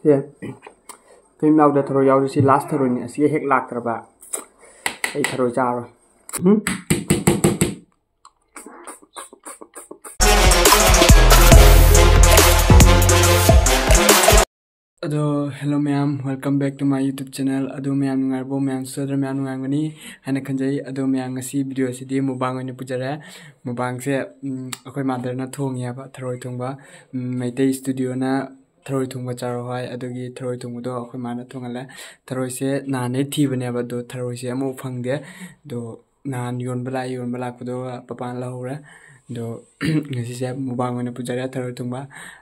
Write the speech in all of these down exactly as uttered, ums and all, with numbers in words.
ꯁꯦ, ꯀꯔꯤꯝ ꯌꯥꯎꯗ, ꯊꯔꯣꯏ ꯌꯥꯎꯗ꯫ ꯁꯤ ꯂꯥꯁ ꯊꯔꯣꯏꯅꯤ꯫ ꯑꯁꯤꯒ ꯍꯦꯛ ꯂꯥꯛꯇ꯭ꯔꯕ ꯑꯩ ꯊꯔꯣꯏ ꯆꯥꯔꯣꯏ꯫ ꯎꯝ? ꯑꯗꯣ, hello ꯃꯌꯥꯝ, welcome back to my YouTube channel꯫ ꯑꯗꯣ ꯃꯌꯥꯝ ꯅꯨꯡꯉꯥꯏꯔꯤꯕꯣ? ꯃꯌꯥꯝ ꯁꯣꯏꯗꯅ ꯃꯌꯥꯝ ꯅꯨꯡꯉꯥꯏꯔꯝꯒꯅꯤ ꯍꯥꯏꯅ ꯈꯟꯖꯩ꯫ ꯑꯗꯣ ꯃꯌꯥꯝ, ꯉꯁꯤ video ꯑꯁꯤꯗꯤ mukbang ꯑꯣꯏꯅ ꯄꯨꯖꯔꯦ꯫ Mukbangꯁꯦ, ꯎꯝ, ꯑꯩꯈꯣꯏ motherꯅ ꯊꯣꯡꯉꯦꯕ ꯊꯔꯣꯏ ꯊꯣꯡꯕ꯫ ꯎꯝ, ꯃꯩꯇꯩ studioꯅ ꯊꯔꯣꯏ ꯊꯣꯡꯕ ꯆꯥꯔꯣ ꯍꯥꯏ꯫ ꯑꯗꯨꯒꯤ ꯊꯔꯣꯏ ꯊꯣꯡꯕꯗꯣ ꯑꯩꯈꯣꯏ ꯃꯥꯅ ꯊꯣꯡꯍꯜꯂꯦ꯫ ꯊꯔꯣꯏꯁꯦ ꯅꯍꯥꯟꯗꯩ ꯊꯤꯕꯅꯦꯕ, ꯑꯗꯣ ꯊꯔꯣꯏꯁꯦ ꯑꯃꯐꯥꯎ ꯐꯪꯗꯦ꯫ ꯑꯗꯣ ꯅꯍꯥꯟ ꯌꯣꯟꯕ ꯂꯥꯛꯑꯦ, ꯌꯣꯟꯕ ꯂꯥꯛꯄꯗꯣ ꯄꯄꯥꯅ ꯂꯧꯍꯧꯔꯦ꯫ ꯑꯗꯣ ꯉꯁꯤꯁꯦ mukbang ꯑꯣꯏꯅ ꯄꯨꯖꯔꯦ, ꯊꯔꯣꯏ ꯊꯣꯡꯕ꯫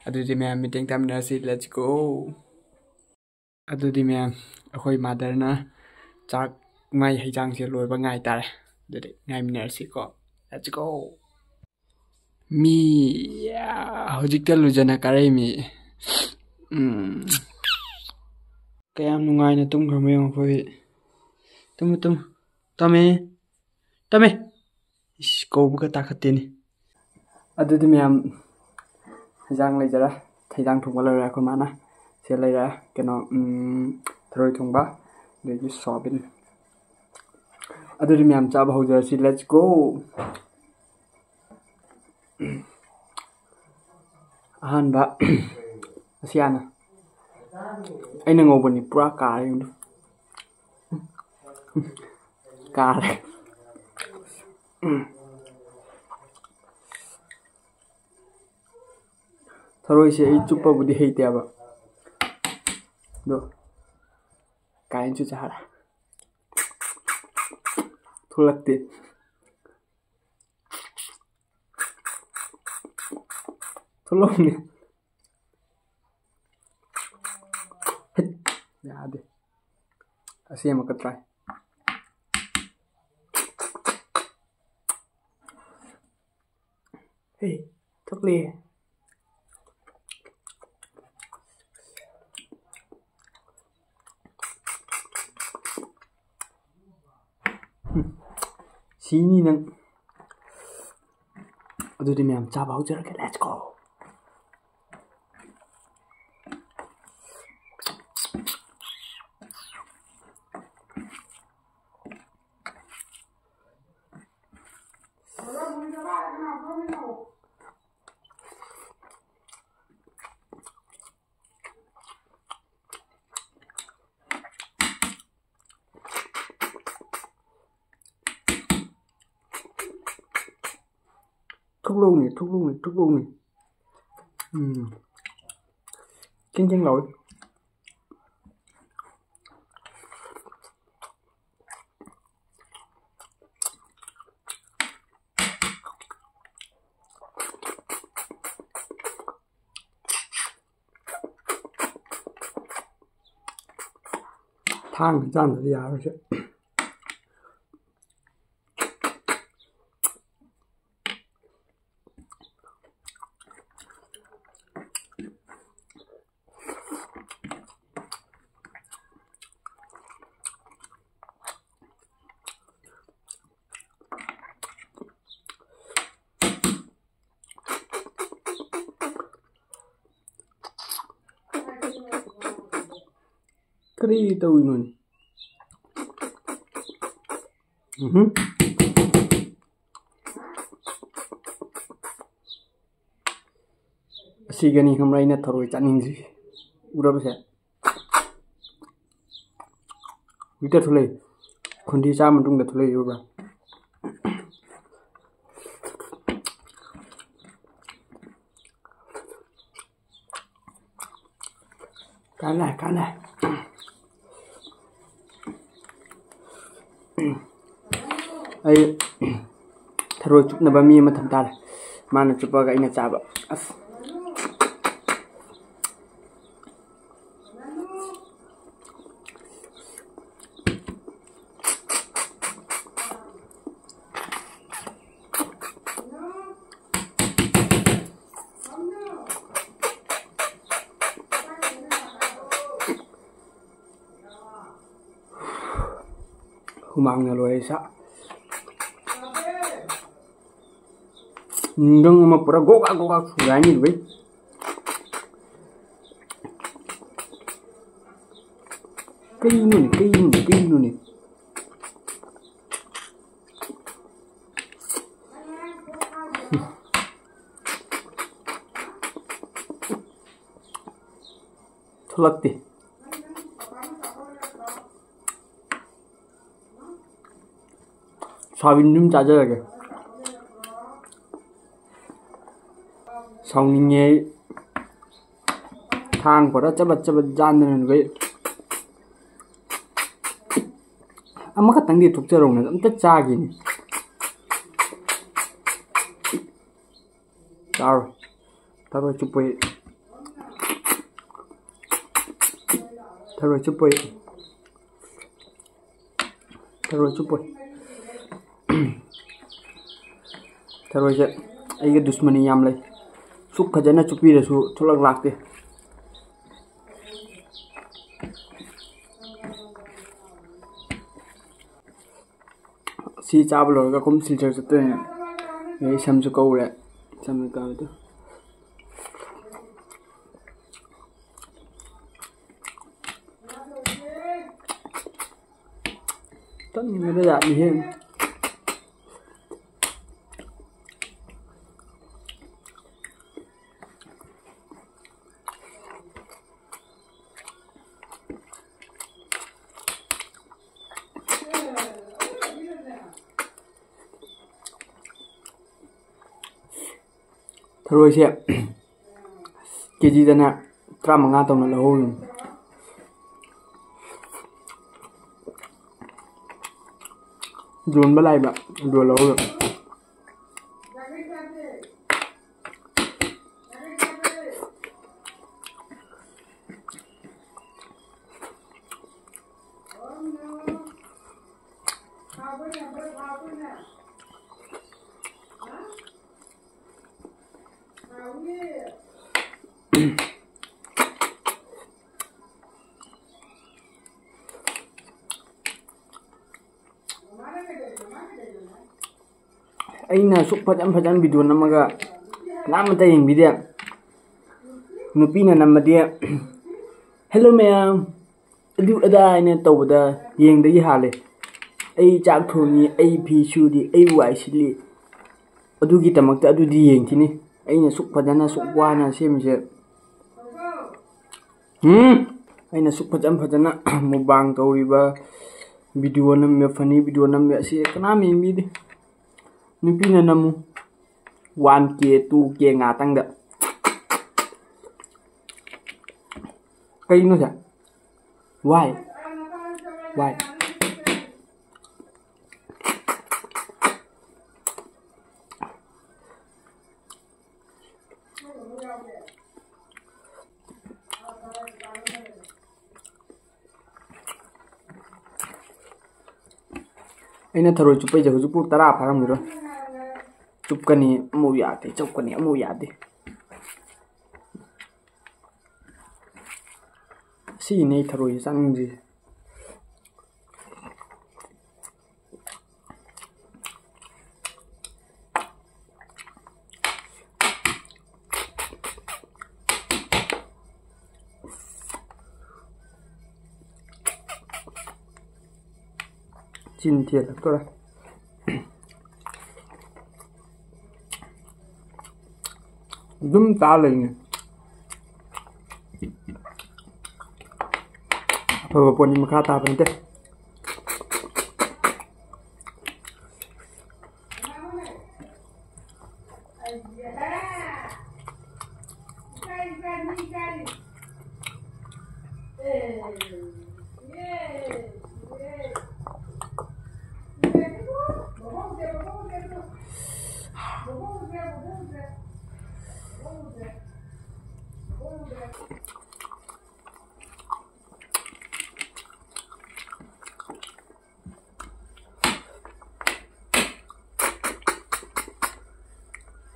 ꯑꯗꯨꯗꯤ ꯃꯌꯥꯝ ꯃꯇꯦꯡ ꯇꯥꯃꯤꯟꯅꯔꯁꯤ, let's go꯫ ꯑꯗꯨꯗꯤ ꯃꯌꯥꯝ, ꯑꯩꯈꯣꯏ motherꯅ ꯆꯥꯛ, ꯃꯥꯏ ꯍꯩꯖꯥꯡꯁꯦ ꯂꯣꯏꯕ ꯉꯥꯏ ꯇꯥꯔꯦ꯫ ꯑꯗꯨꯗꯤ ꯉꯥꯏꯃꯤꯟꯅꯔꯁꯤꯀꯣ, let's go꯫ ꯃꯤ, ꯌꯥ, ꯍꯧꯖꯤꯛꯇ ꯂꯨꯖꯅ ꯀꯥꯔꯛꯏ ꯃꯤ꯫ ꯎꯝ꯫ ꯀꯌꯥꯝ ꯅꯨꯡꯉꯥꯏꯅ ꯇꯨꯝꯈ꯭ꯔꯕ ꯌꯦꯡꯉꯣ ꯑꯩꯈꯣꯏ꯫ Tamu, Tamu. ꯇꯝꯃꯦ꯫ ꯇꯝꯃꯦ꯫ ꯏꯁ, ꯀꯧꯕꯒ ꯇꯥꯈꯠꯇꯦꯅꯦ꯫ ꯑꯗꯨꯗꯤ ꯃꯌꯥꯝ, ꯍꯦꯟꯖꯥꯡ ꯂꯩꯖꯔꯦ꯫ ꯍꯦꯟꯖꯥꯡ ꯊꯣꯡꯕ ꯂꯣꯏꯔꯦ ꯑꯩꯈꯣꯏ ꯃꯥꯅ꯫ ꯁꯤ ꯂꯩꯔꯦ, ꯀꯩꯅꯣ, ꯎꯝ, ꯊꯔꯣꯏ ꯊꯣꯡꯕ, ꯑꯗꯒꯤ ꯁꯣꯌꯥꯕꯤꯟ꯫ ꯑꯗꯨꯗꯤ ꯃꯌꯥꯝ ꯆꯥꯕ ꯍꯧꯖꯔꯁꯤ, let's go꯫ ꯑꯍꯥꯟꯕ, ꯑꯁꯤ ꯍꯥꯟꯅ꯫ ꯑꯩꯅ ꯉꯧꯕꯅꯤ, ꯄꯨꯔꯥ ꯀꯥꯔꯦ, ꯌꯦꯡꯉꯨ꯫ ꯀꯥꯔꯦ꯫ ꯎꯝ꯫ ꯊꯔꯣꯏꯁꯦ ꯑꯩ ꯆꯨꯞꯄꯕꯨꯗꯤ ꯍꯩꯇꯦꯕ, ꯑꯗꯣ ꯀꯥꯏꯅꯁꯨ ꯆꯥꯔꯦ꯫ ꯊꯣꯛꯂꯛꯇꯦ꯫ ꯊꯣꯛꯂꯛꯎꯅꯦ꯫ ꯍꯩꯠ, ꯌꯥꯗꯦ꯫ ꯑꯁꯤ ꯑꯃꯨꯛꯀ try꯫ ꯍꯦ, ꯊꯣꯛꯂꯛꯑꯦ꯫ ꯍꯨꯝ, ꯁꯤꯅꯤ ꯅꯪ꯫ ꯑꯗꯨꯗꯤ ꯃꯌꯥꯝ ꯆꯥꯕ ꯍꯧꯖꯔꯒꯦ, let's go꯫ ꯊꯨꯛ ꯂꯧꯅꯤ, ꯊꯨꯛ ꯂꯧꯅꯤ, ꯊꯨꯛ ꯂꯧꯅꯤ꯫ ꯎꯝ꯫ ꯀꯤꯡ ꯀꯤꯡ ꯂꯥꯎꯏ꯫ ꯊꯥꯡꯅ ꯆꯥꯝꯗ꯭ꯔꯗꯤ ꯌꯥꯔꯣꯏꯁꯦ꯫ ꯀꯔꯤ ꯇꯧꯔꯤꯅꯣꯅꯦ? ꯎꯝꯍꯨꯝ꯫ ꯑꯁꯤꯒꯅꯤ ꯈꯪꯕ꯭ꯔꯥ ꯑꯩꯅ ꯊꯔꯣꯏ ꯆꯥꯅꯤꯡꯗ꯭ꯔꯤꯁꯦ? ꯎꯔꯕꯁꯦ? ꯍꯧꯖꯤꯛꯇ ꯊꯣꯛꯂꯛꯏ꯫ ꯈꯣꯟꯗꯤ ꯆꯥ ꯃꯇꯨꯡꯗ ꯊꯣꯛꯂꯛꯏ, ꯎꯔꯕ꯭ꯔꯥ? ꯀꯥꯟꯅꯩ, ꯀꯥꯟꯅꯩ꯫ ꯑꯩ ꯊꯔꯣꯏ ꯆꯨꯞꯅꯕ ꯃꯤ ꯑꯃ ꯊꯝ ꯇꯥꯔꯦ꯫ ꯃꯥꯅ ꯆꯨꯞꯄꯒ ꯑꯩꯅ ꯆꯥꯕ꯫ ꯑꯁ꯫ ꯍꯨꯃꯥꯡꯅ ꯂꯣꯏꯔꯦ ꯏꯁꯥ꯫ ꯅꯨꯡꯗꯪ ꯑꯃ ꯄꯨꯔꯥ ꯒꯣꯒꯥ ꯒꯣꯒꯥ ꯁꯨꯒꯥꯏꯅꯤ ꯂꯣꯏ꯫ ꯀꯩꯅꯣꯅꯦ, ꯀꯩꯅꯣꯅꯦ, ꯀꯩꯅꯣꯅꯦ? ꯊꯣꯛꯂꯛꯇꯦ꯫ ꯁꯣꯌꯥꯕꯤꯟ ꯑꯗꯨꯝ ꯆꯥꯖꯔꯒꯦ꯫ ꯁꯥꯎꯅꯤꯡꯉꯦ ꯑꯩ꯫ ꯊꯥꯡ ꯄꯨꯔꯥ ꯆꯕꯠ ꯆꯕꯠ ꯌꯥꯟꯗꯅ ꯂꯣꯏ꯫ ꯑꯃꯈꯛꯇꯪꯗꯤ ꯊꯣꯛꯆꯔꯧꯅ ꯑꯝꯇ ꯆꯥꯒꯦꯅꯦ꯫ ꯆꯥꯔꯣꯏ꯫ ꯊꯔꯣꯏ ꯆꯨꯞꯄꯩ꯫ ꯊꯔꯣꯏ ꯆꯨꯞꯄꯩ꯫ ꯊꯔꯣꯏ ꯆꯨꯞꯄꯣꯏ꯫ ꯊꯔꯣꯏꯁꯦ ꯑꯩꯒ ꯗꯨꯁꯃꯅꯤ ꯌꯥꯝ ꯂꯩ꯫ ꯁꯨꯛ ꯐꯖꯅ ꯆꯨꯞꯄꯤꯔꯁꯨ ꯊꯣꯛꯂꯛ ꯂꯥꯛꯇꯦ꯫ ꯁꯤ ꯆꯥꯕ ꯂꯣꯏꯔꯒ ꯀꯨꯝ ꯁꯤꯜꯆꯔ ꯆꯠꯇꯣꯏꯅꯦ꯫ ꯑꯩ ꯁꯝꯁꯨ ꯀꯛꯎꯔꯦ꯫ ꯁꯝꯁꯨ ꯀꯛꯑꯗꯣ꯫ ꯇꯟꯕꯗ ꯌꯥꯗꯦꯍꯦ꯫ ꯊꯔꯣꯏꯁꯦ ꯀꯦꯖꯤꯗꯅꯦ ꯇꯔꯥꯃꯉꯥ ꯇꯧꯅ ꯂꯧꯍꯧꯔꯤꯅꯤ꯫ ꯌꯣꯟꯕ ꯂꯥꯛꯏꯕ, ꯌꯣꯜꯍꯧꯔꯤꯕ꯫ ꯑꯩꯅ ꯁꯨꯛ ꯐꯖꯅ ꯐꯖꯅ ꯚꯤꯗꯤꯑꯣ ꯅꯝꯃꯒ ꯀꯅꯥꯃꯠꯇ ꯌꯦꯡꯕꯤꯗꯦ꯫ ꯅꯨꯄꯤꯅ ꯅꯝꯃꯗꯤ "ꯍꯦꯜꯂꯣ ꯃꯌꯥꯝ" ꯑꯗꯨ ꯑꯗꯥ ꯍꯥꯏꯅ ꯇꯧꯕꯗ ꯌꯦꯡꯗꯒꯤ ꯍꯥꯜꯂꯦ꯫ ꯑꯩ ꯆꯥꯛ ꯊꯣꯡꯉꯤ, ꯑꯩ ꯐꯤ ꯁꯨꯔꯤ, ꯑꯩ ꯋꯥꯏ ꯁꯤꯠꯂꯤ, ꯑꯗꯨꯒꯤꯗꯃꯛꯇ ꯑꯗꯨꯗꯤ ꯌꯦꯡꯈꯤꯅꯤ꯫ ꯑꯩꯅ ꯁꯨꯛ ꯐꯖꯅ ꯁꯨꯛ ꯋꯥꯅ ꯁꯦꯝꯃꯤꯁꯦ꯫ ꯎꯝ? ꯑꯩꯅ ꯁꯨꯛ ꯐꯖꯅ ꯐꯖꯅ mukbang ꯇꯧꯔꯤꯕ, ꯚꯤꯗꯤꯑꯣ ꯅꯝꯃꯤꯕ, funny ꯚꯤꯗꯤꯑꯣ ꯅꯝꯃꯤꯕ ꯑꯁꯤ ꯀꯅꯥꯝ ꯌꯦꯡꯕꯤꯗꯦ꯫ ꯅꯨꯄꯤꯅ ꯅꯝꯃꯨ꯫ One K, two K ꯉꯥꯛꯇꯪꯗ꯫ ꯀꯩꯅꯣꯁꯦ? Why? Why? ꯑꯩꯅ ꯊꯔꯣꯏ ꯆꯨꯞꯄꯩꯁꯦ ꯍꯧꯖꯤꯛꯄꯨ ꯇꯔꯥ ꯐꯥꯔꯝꯈꯤꯔꯣꯏ꯫ ꯆꯨꯞꯀꯅꯤ ꯑꯃꯨꯛ ꯌꯥꯗꯦ, ꯆꯨꯞꯀꯅꯤ ꯑꯃꯨꯛ ꯌꯥꯗꯦ꯫ ꯁꯤꯅꯦ ꯑꯩ ꯊꯔꯣꯏꯁꯦ ꯆꯥꯅꯤꯡꯗ꯭ꯔꯤꯁꯦ꯫ ꯆꯤꯟ ꯊꯤꯜꯂꯛꯇꯣꯔꯦ꯫ ꯑꯗꯨꯝ ꯆꯥ ꯂꯩꯅꯤ꯫ ꯑꯐꯕ ꯄꯣꯠꯅꯤ, ꯃꯈꯥ ꯇꯥꯕ ꯅꯠꯇꯦ꯫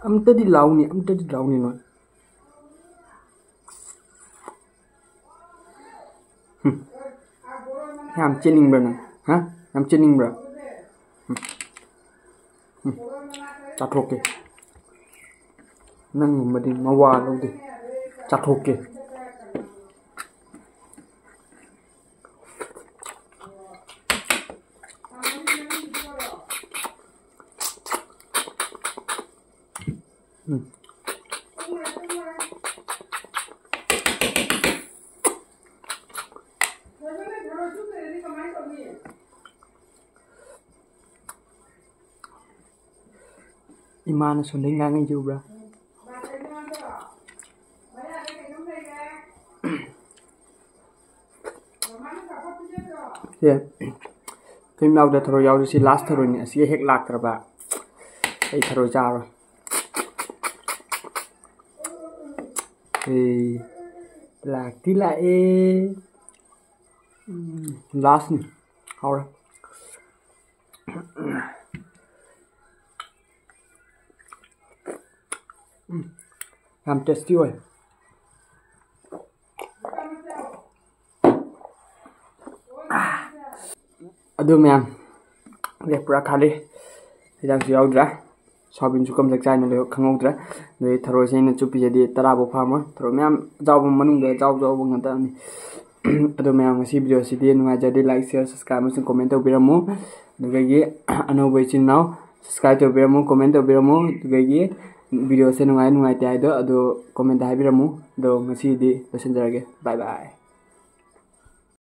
ꯑꯝꯇꯗꯤ ꯂꯥꯎꯅꯤ, ꯑꯝꯇꯗꯤ ꯂꯥꯎꯅꯤ ꯅꯣꯏ꯫ ꯍꯨꯝ꯫ ꯌꯥꯝ ꯆꯦꯟꯅꯤꯡꯕ꯭ꯔꯥ ꯅꯪ? ꯍꯥ? ꯌꯥꯝ ꯆꯦꯟꯅꯤꯡꯕ꯭ꯔꯥ? ꯍꯨꯝ꯫ ꯍꯨꯝ꯫ ꯆꯥꯊꯣꯛꯀꯦ꯫ ꯅꯪꯒꯨꯝꯕꯗꯤ ꯃꯋꯥ ꯂꯧꯗꯦ꯫ ꯆꯥꯊꯣꯛꯀꯦ꯫ ꯎꯝ꯫ ꯏꯃꯥꯅ ꯁꯣꯝꯗꯩ ꯉꯥꯡꯉꯩꯁꯦ ꯎꯕ꯭ꯔꯥ? ꯁꯦ, ꯀꯔꯤꯝ ꯌꯥꯎꯗ꯭ꯔꯦ, ꯊꯔꯣꯏ ꯌꯥꯎꯗ꯭ꯔꯦ꯫ ꯁꯤ ꯂꯥꯁ ꯊꯔꯣꯏꯅꯤ꯫ ꯑꯁꯤꯒ ꯍꯦꯛ ꯂꯥꯛꯇ꯭ꯔꯕ ꯑꯩ ꯊꯔꯣꯏ ꯆꯥꯔꯣꯏ꯫ ꯑꯦ, ꯂꯥꯛꯇꯤ ꯂꯥꯛꯑꯦ꯫ ꯎꯝ, ꯂꯥꯁꯅꯤ꯫ ꯍꯥꯎꯔꯦ꯫ ꯎꯝ, ꯌꯥꯝ ꯇꯦꯁꯇꯤ ꯑꯣꯏ꯫ ꯑꯗꯨ ꯃꯌꯥꯝ, ꯑꯣꯀꯦ, ꯄꯨꯔꯥ ꯈꯥꯂꯤ꯫ ꯍꯤꯗꯥꯛꯁꯨ ꯌꯥꯎꯗ꯭ꯔꯦ꯫ ꯁꯣꯌꯥꯕꯤꯟꯁꯨ ꯀꯝꯖꯛ ꯆꯥꯏꯅ ꯂꯣꯏ ꯈꯪꯍꯧꯗ꯭ꯔꯦ꯫ ꯑꯗꯩ ꯊꯔꯣꯏꯁꯦ ꯑꯩꯅ ꯆꯨꯞꯄꯤꯁꯦꯗꯤ ꯇꯔꯥꯐꯥꯎ ꯐꯥꯔꯝꯃꯣꯏ꯫ ꯊꯔꯣꯏ ꯃꯌꯥꯝ ꯑꯆꯥꯎꯕ ꯃꯅꯨꯡꯗ ꯑꯆꯥꯎ ꯑꯆꯥꯎꯕ ꯉꯥꯛꯇꯅꯤ꯫ ꯑꯗꯣ ꯃꯌꯥꯝ, ꯉꯁꯤ ꯚꯤꯗꯤꯑꯣꯁꯤꯗꯤ ꯅꯨꯡꯉꯥꯏꯖꯔꯗꯤ like, share, subscribe ꯑꯃꯁꯨꯡ comment ꯇꯧꯕꯤꯔꯝꯃꯨ꯫ ꯑꯗꯨꯗꯒꯤ ꯑꯅꯧꯕ ꯏꯆꯤꯟ ꯏꯅꯥꯎ subscribe ꯇꯧꯕꯤꯔꯝꯃꯨ, comment ꯇꯧꯕꯤꯔꯝꯃꯨ꯫ ꯑꯗꯨꯗꯒꯤ ꯚꯤꯗꯤꯑꯣꯁꯦ ꯅꯨꯡꯉꯥꯏ ꯅꯨꯡꯉꯥꯏꯇꯦ ꯍꯥꯏꯗꯣ ꯑꯗꯨ comment ꯍꯥꯏꯕꯤꯔꯝꯃꯨ꯫ ꯑꯗꯣ ꯉꯁꯤꯗꯤ ꯂꯣꯏꯁꯤꯟꯖꯔꯒꯦ꯫ Bye bye꯫